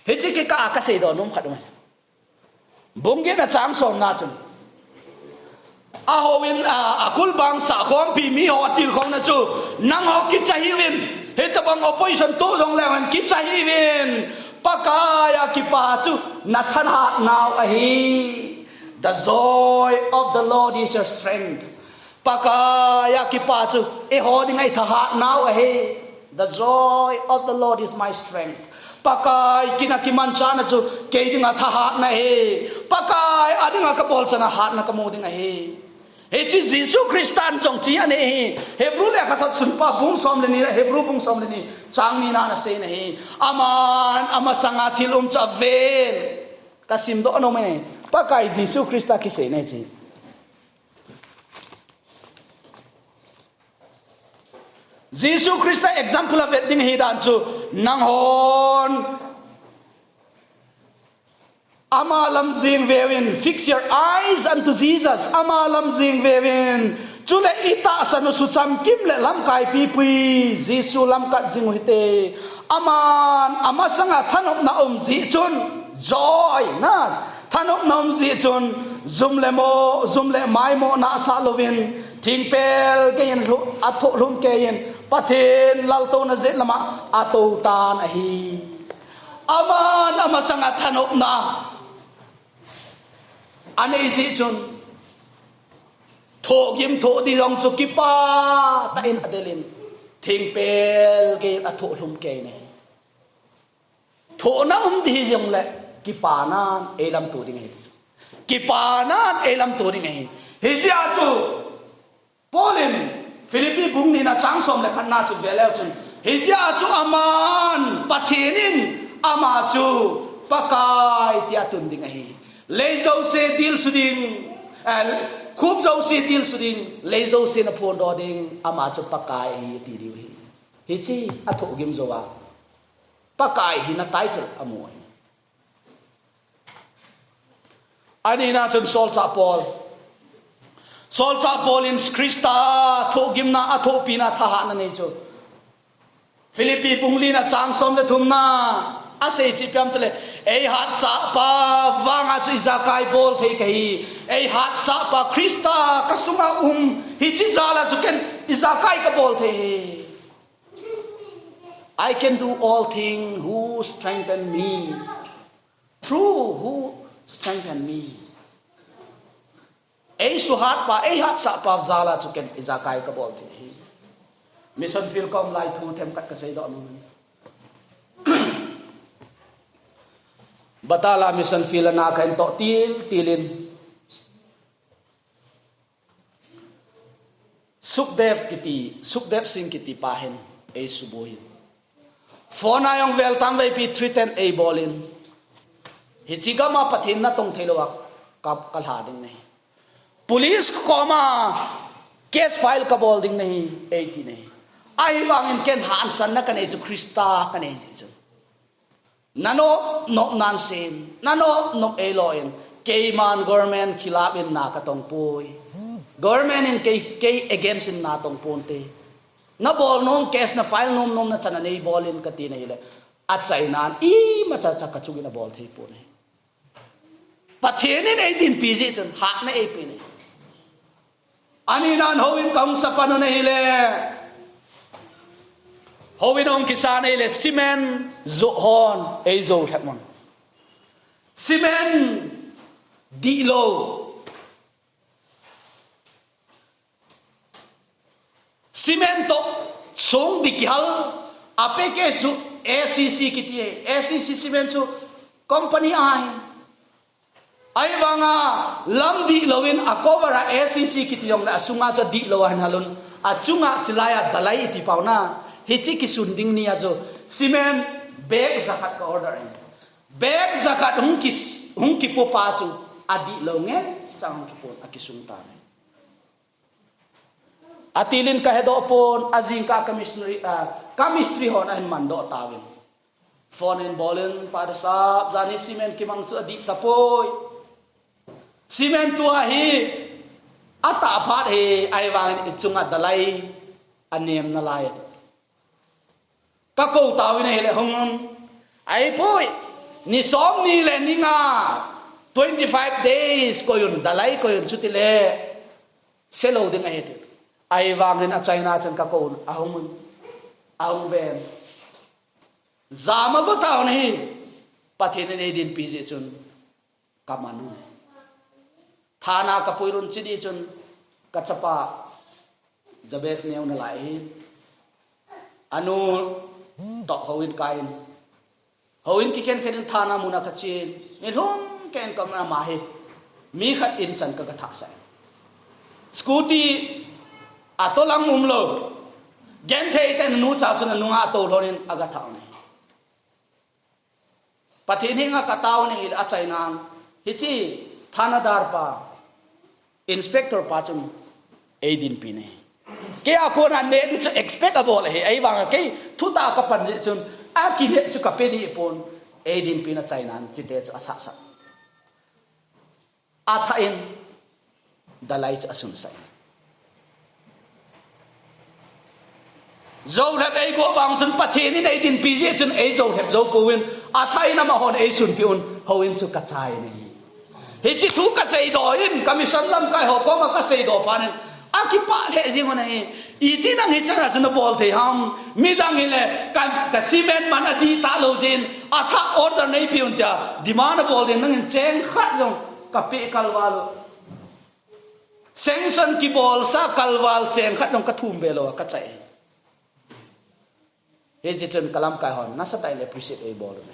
Hiche kikah a kaseidoh nom khat um ahi. Bung getna chang somna chun, ahouvin, a, akulbang sahkhompi miho atilkhouna chu, nangho kicha hih uvin, hitobang opposition toh jongleu hen kicha hih uvin, Pakaiya kipa chu nathahatnau ahi. The joy of the Lord is your strength. Pakaiya kipa chu eiho dinga ithahatnau ahi. The joy of the Lord is my strength. Pakai kina kimanchahna chu kei dinga thahatna ahi. Pakai a dinga kabolchana hatna kamu ding ahi. Hiche Jesu Christan jong hiche anei ahi. Hebrew lekhathot sunpa bung som le ni, Hebrew bung som le ni, chang ni na ana sei nahi. Aman amasanga thil um chu aven. Kasimdoh nom e. Pakai Jesu Christa kisei nahi chu. Jesu Christa example a vet ding ahi dan chu, nanghon ama lam jeng veuvin, fix your eyes unto Jesus, ama lam jeng veuvin, chule itahsan u suchamkim le lamkai pipui Jesu lam kat jing u hite. Aman amasanga thanopna um jeh chun, joy na, thanopna um jeh chun, jum le mo, jum le maimo nahsah louvin, thingpel geiyin lhu-, athohlhum keiyin, Pathen laltouna jet lama atou tan ahi. Aman amasanga thanopna anei jeh chun, thohgim thoh ding jong chu kipah tah in adelin, thingpel geiyin athohlhum kei nahi. Thohna um ding hijongle, kipana in eilamto ding ahi. Kipana in eilamto ding ahi. Hijeh a chu, Paul in Philippi bung nina chang som le khatna chu veleu chun, hijeh a chu aman, Pathen in ama chu Pakai tia atun ding ahi. Lei jouse dilsu ding, eh, khup jouse dilsu ding, lei jouse naphondoh ding, ama chu Pakai ahi ati diu ahi. Hiche athohgim jouva, Pakai hina title amu ahi. Anina chun Solchah Paul. Solchah Paul in Christa thohgimna, athohpina, thahatna nei chu, Philippi bung lina chang som le thumna asei chu ipi ham itile, eihatsahpa vanga chu ijakai bol thei kahi. Eihatsahpa Christa kasunga um, hiche jala chu ken ijakai kabol thei ahi. I can do all things who strengthen me. Through who strengthen me. Eisuhatpa, eihatsahpa jala chu ken ijakai kabol thei ahi. Mission field kaum lai thu themkhat kaseidoh nom e. Batala mission field a na kahin toh til, tilin, Sukhdev kiti, Sukhdev Singh kiti pa hin eisubuiyin, phone a jong vel tangveipi threaten eibolin, hiche gam a Pathen natong theilouva ka, kalha ding nahi. Police koma case file kabol ding nahi, eiti nahi. Ahivangin ken hahsanna kanei chu Christa kanei jeh chun. Nanop nop nan seiyin, nanop nop eiloiyin, keiman government khilap in na katong poi. Government in kei, kei against in na tong ponte. Nabol nom case, na file nom nom na chan a neibolin kati nahile, achainan imacha cha kachungin abol thei pon ahi. Pathen in eidinpi jeh chun hatna eipe ahi. Aninan houin kahung sapan u nahile, houin ahung kisan ahile, cement joh hon eijou lhep un. Cement dihlou, cement toh song dih kihal, a package chu A C C kiti ahi. A C C cement chu company ahi. Ahivanga lam dihlou in a cover a A C C kiti jongle asunga chu dihlou ahin halun. Achunga chilai a dalai iti pau na. Hiche kisun ding ni a chu cement bag jakhat ka order in. Bag jakhat hung ki, hung kipopa chu adihlou nge chang hung kipon akisung ta. Atilin kahedoh pon, ajingkah ka missionary, ah, ka mistri hon ahin mandoh tauvin. Phone in bolin, Pastor sahab, jani cement kimang chu adih tapoi. Cement tua hi atah phat hi, ahivangin ichunga dalai anem nalai. Ka kou tauvin ahile hung un. Ahipoi, ni som ni le ni nga, twenty five days koiyun, dalai koiyun chutile selou ding ahi ti. Ahivangin achaina chun ka kou un, ahung un, ahung ven. Jama go tauvin ahi, Pathen in eidinpi jeh chun kaman un. Thana kapuirun chidi chun kachapa Jabez neo nalai hi. Anu toh houin kain. Houin kikhen khen in thana muna kachen. Nilhum kei in kaumna ma hi. Mi khat in chan ka, kathah sai. Scooty atolang umlou. Genthei ten nu cha chun anunga ato lhonin agathah un. Pathen henga kataona hile achainan, hiche thanadar pa, inspector pa chun eidinpi nahi. Kei a kona neh di chu expect abol ahi, ahivanga kei thutah kapan jeh chun, akinep chu kape dih pon, eidinpi na chainan, chite chu asahsah. Athah in, dalai chu asunsah in. Joulhep eigo vang chun Pathen in eidinpi jeh chun ei joulhep jou pouvin, athah in amahon eisunpi un, houin chu kachai nahi. Hiche thu kaseidoh in, ka mission lamkai ho koma kaseidoh phat in, akipah lheh jeng un ahi. Iti nang hichana chu nabol thei ham? Midang hile, ka, ka cement man adih talou jeh in, athah order neipe un tia, demand abol ding nangin cheng khat jong kapeh kalval u. Sanction kibolsa kalval cheng khat jong kathum be lou a kachai. Hiche chun kalamkai hon nasatah in appreciate eibol un.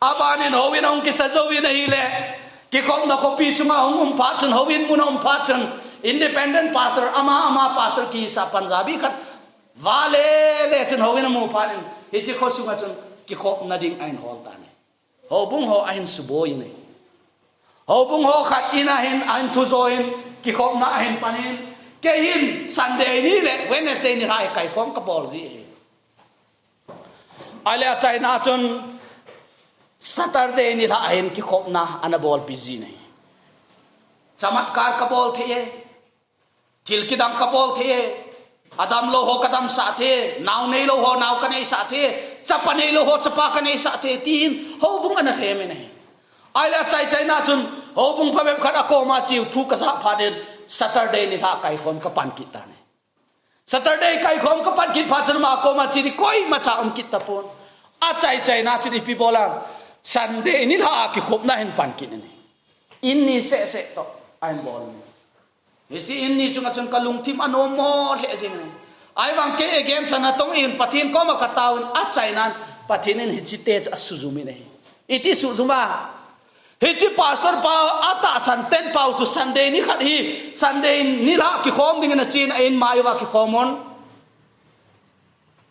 Abanin houin ahung kisa jouvin ahile, kikhopna khopi sunga hung um phat chun, houin mun a um phat chun, independent pastor, ama, ama pastor kisa Punjabi khat, vale le chun houin amu phat in, hiche kho sunga chun kikhopna ding ahin hol tan ahi. Houbung ho ahin suboi in ahi. Houbung ho khat in ahin, ahin thujo in, kikhopna ahin panin, kei hin Sunday ni le Wednesday nilhah hi kaikhom kabol ji ahi. Ahile achaina chun Saturday nilhah hin kikhopna ana bolpi jin ahi. Chamatkar kabol thei e. Thil kidang kabol thei e. Adamlou ho kadamsah thei e. Nao neilou ho nao kaneisah thei e. Chapa neilou ho chapa kaneisah thei e. Tin houbung ana lhemin ahi. Ahile achai chaina chun houbung phabep khat akoma cheu thu kajah phat in Saturday nilhah kaikhom kapan kit tan ahi. Saturday kaikhom kapan kit phat chun ama koma che ding koimacha um kit tapon. Achai chaina chun ipi bol am? Sunday nilhah a kikhopna hin pan kit in ahi. In ni sehseh toh ahin bol in ahi. Hiche in ni chunga chun kalungthim anommo lheh jeng in ahi. Ahivang kei against a natong in Pathen koma kataovin achainan Pathen in hiche te chu asujum in ahi. Iti sujum a? Hiche pastor pa atahsan ten pau chu Sunday nikhat hi, Sunday nilhah kikhom dingin achen a in mai uva kikhom un.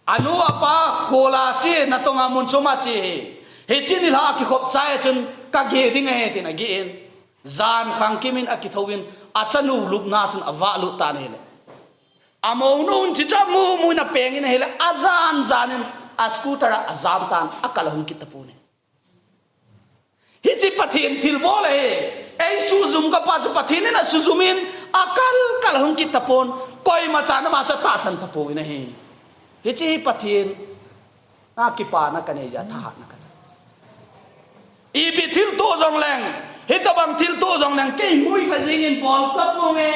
Anu apa khola che natonga mun choma che hi. Hiche nilhah kikhop chai a chun kageh ding ahi tin ageh in. Jan khangkim in akithouvin achanu lupna chun avahlut tan ahile. Amounun chicha mumu in apengin ahile ajan jan in a scooter a ajam tan akal ahung kit tapon ahi. Hiche Pathen thilbol ahi. Eisujum kapa chu Pathen in asujum in akal kal ahung kit tapon. Koimachan amacha tahsan tapouvin ahi. Hiche hi Pathen a kipana kanei jeh a thahatna kacha. Ipi thilto jongleng, hitobang thilto jongleng, kei muilha jengin bol tapouve.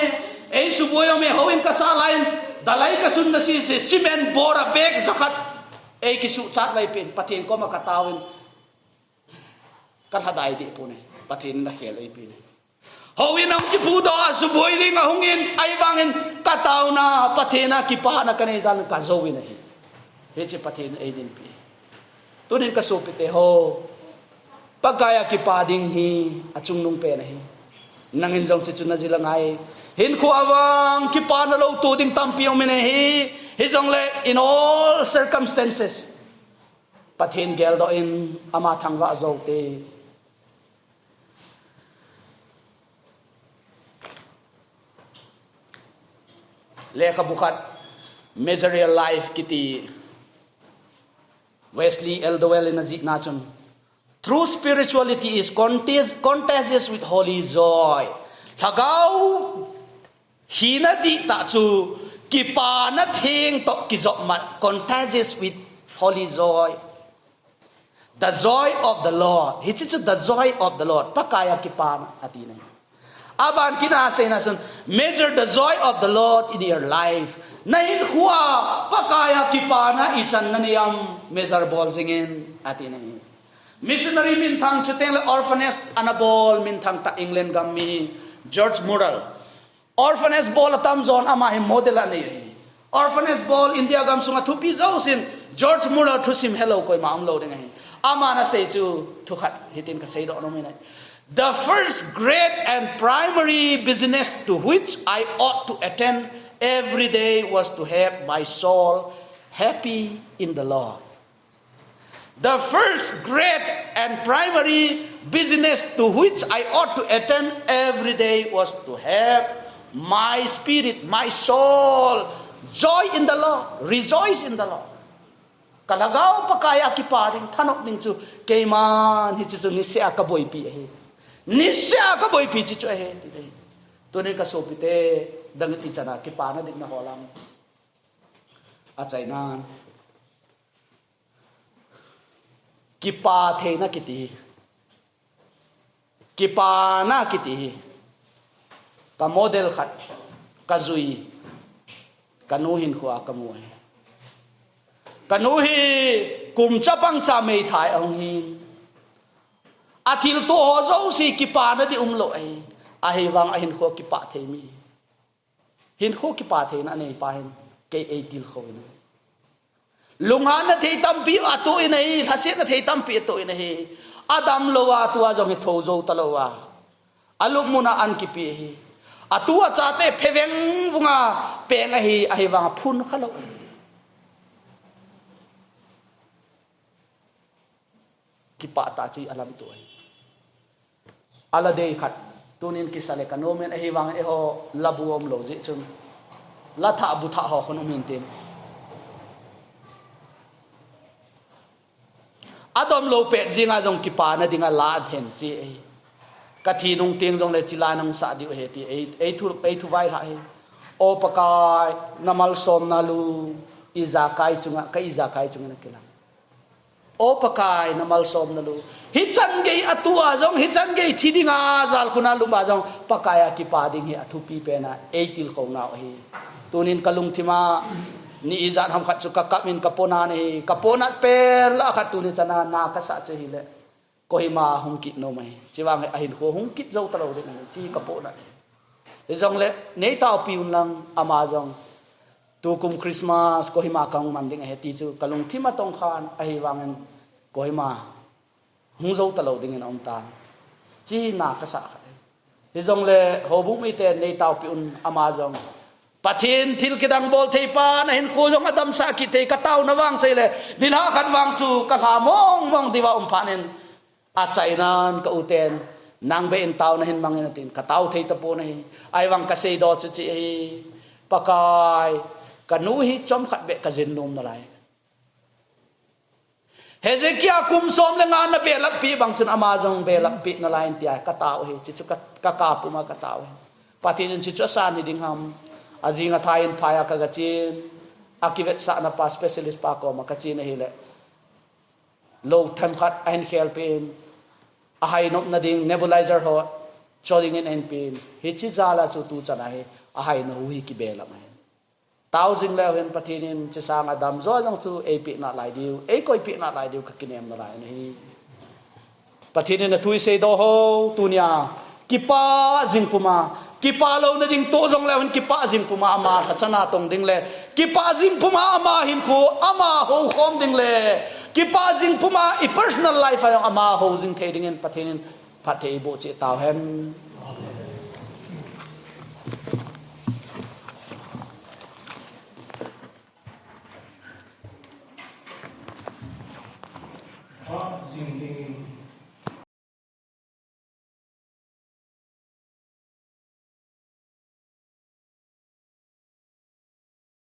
Eisuboi ume, houin kasah laiyin, dalai kasunna sese, cement bora bag jakhat eikisuhchat vaipeh in, Pathen koma kataovin. Kalhadai deh pon ahi, Pathen in akhel eipeh in ahi. Houin ahung kiphudoh a suboi ding ahungin, ahivangin kataona, Pathen a kipana kanei jal in kajouvin ahi. Hiche Pathen in eidinpi. Tunin kasopite ho, Pakaiya kipa ding hi achungnung pen ahi. Nangin jong chuche chu najil angai. Hinkho a vang kipana lou to ding tampi um in ahi. Hijongle in all circumstances, Pathen geldoh in ama thangvah jou te. Lekhabu khat, Measure Your Life kiti, Wesley Elderwell in ajihna chun, "True spirituality is contag-, contagious with holy joy." Lhagao hina dihtah chu kipana theng toh kijopmat, contagious with holy joy. The joy of the Lord. Hiche chu the joy of the Lord. Pakaiya kipana ati ahi. Aban kit a aseina chun, "Measure the joy of the Lord in your life." Nahinkhoa Pakaiya kipana ichan nanei am, measure bol jingin ati ahi. Missionary minthang chuteng le orphanage ana bol minthang tah England gam mi George Muller. Orphanage bol atamjon ama hi model anei ahi. Orphanage bol India gam sunga thupi jousen George Muller thusim helou koima umlou ding ahi. Aman asei chu thu khat hitin kasei doh nom in ahi. "The first great and primary business to which I ought to attend every day was to have my soul happy in the Lord." The first great and primary business to which I ought to attend every day was to have my spirit, my soul, joy in the Lord, rejoice in the Lord. Kalhagao Pakaiya kipa ding, thanop ding chu keiman hiche chu nisea kaboipi ahi. Nisea kaboipi chu chu ahi. Tunin kasopite, dang ichan a kipana ding naho lam. Achainan. Kipa theina kiti hi. Kipana kiti hi. Ka model khat, kajui, kanu hinkhoa kamu ahi. Kanu hi kum chapang cha meithai ahung hin. Athilto ho jouse kipana ding umlou ahi. Ahivang ahinkho kipah thei mi. Hinkho kipah theina aneipa hin kei eitilkhou in ahi. Lunghanna thei tampi atoh in ahi, lhasetna thei tampi atoh in ahi. Adamlou a tua jong hi thou jou talou a, alupmun a an kipe ahi. Atua chate pheveng vunga peng ahi, ahivang phun khalou ahi. Kipah tah chu alamto ahi. Ala dei khat, tunin kisa le kanomin ahivang eiho labu umlou jeh chun, lathah buthah ho khun um intin. Adamlou pet jinga jong kipana dinga la adhen chi ahi. Kathi nung teng jongle chila nahung sah diu ahi ti, ei, eithu, eithu vailhah ahi. O Pakai, namalsomna lung, ijakai chunga, ka ijakai chunga nakilang. O Pakai, namalsomna lung. Hichan gei atua jong, hichan gei thi dinga jalkhun a lum a jong, Pakaiya kipa ding hi athupi pena eitilkhou nau ahi. Tunin kalungthima, ni ijat ham khat chu kakap in kaponat ahi, kaponat pen lah khat tuni chana na kasah chu ahile. Kohima hung kit nom ahi. Chivang ahinkho hung kit jou talou ding ahi. Chi kaponat ahi. Hijongle, neitao pi un lang ama jong. Tukum Christmas, Kohima kahung man ding ahi ti chu, kalungthim atongkhan, ahivangin Kohima hung jou talou dingin aum tan. Chi na kasah khat ahi. Hijongle, houbung mite neitao pi un ama jong. Pathen thil kidang bol thei pa, nahinkho jong adamsah kit thei kataona vang seile, nilhah khat vang chu kalha mong mong diuva um phat in. Achainan ka uten, nang beh in tao nahin mangin atin, katao thei tapon ahi, ahivang kasei doh chu chi ahi, Pakai, kanu hi chomkhat beh kajin nom nalai. Hezekiah kum som le nga nabelap pi bang chun ama jong belap pi nalai in tia katao ahi, chi chu ka, kakap puma katao ahi. Pathen in chi chu asan hiding ham, ajing athai in phai a kagachen, akivetsahna pa specialist pa koma kachen ahile. Lou themkhat ahin khelpeh in, ahai nopna ding nebulizer ho cho dingin ahin pen, hiche jal a chu tuchan a hi ahai nahu hi kibelap ahi. Tao jing leu hin Pathen in chesang adam jo jong chu eipeh nalai diu, eikoipeh nalai diu kakinem nalai ahi. Pathen in athu isei doh ho, tunia, kipa jing puma, kipa louna ding toh jong leu hin kipa jing puma ama lhachana tong ding le, kipa jing puma ama hinkho, ama houkhom ding le, Kipa jing puma i personal life a jong ama ho jing thei dingin Pathen in phatthei eiboh cheh tauhen. Phat jing dingin